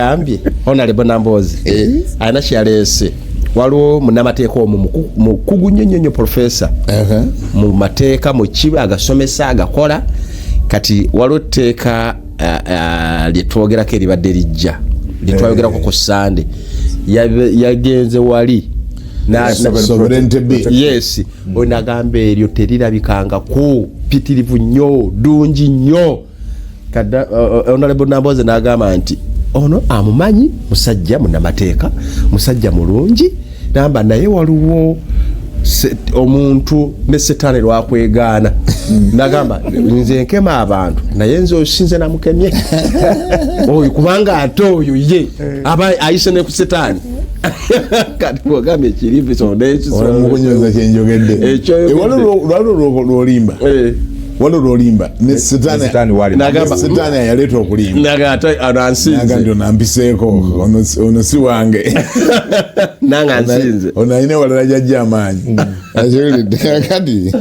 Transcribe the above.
Agambye Honorable Nambooze alina kyeyaleese. Waliwo munnamateeka omu mukugu nnyo nnyo nnyo, professor mu mateeka, mu kibi agasomesa, agakola. Kati waliwo etteeka lyetwogerako eribadde lijja, lyetwayogerako ku Sande. Yagenze wali Sovereignty bill. Yes, onagamba eryo terirabikangako, pitirivu nnyo, ddungi nnyo. Kadda Honorable Namboze n'agamba nti ono amumanyi, musajja munnamateeka, musajja mulungi. Namba naye waliwo omuntu ne setaani lwakwegaana. Nagamba nze nkema abantu, naye nze osinze namukemye oyo, kubanga ate oyo ye aba ayise ne ku setaani. Kati bwogambye ekirivi. Mukunyoza kyenjogedde. Ekyoyogedde. Waliwo lwolimba, waliwo lwolimba ne Setaani wali. Setaani yaleeta okulimba. Naga ate ono Naga nti ansinze. Ono ampiseeko, ono si wange. Nange ansinze. Ono alina walala gyajja amaanyi. Akiwulidde. Kakati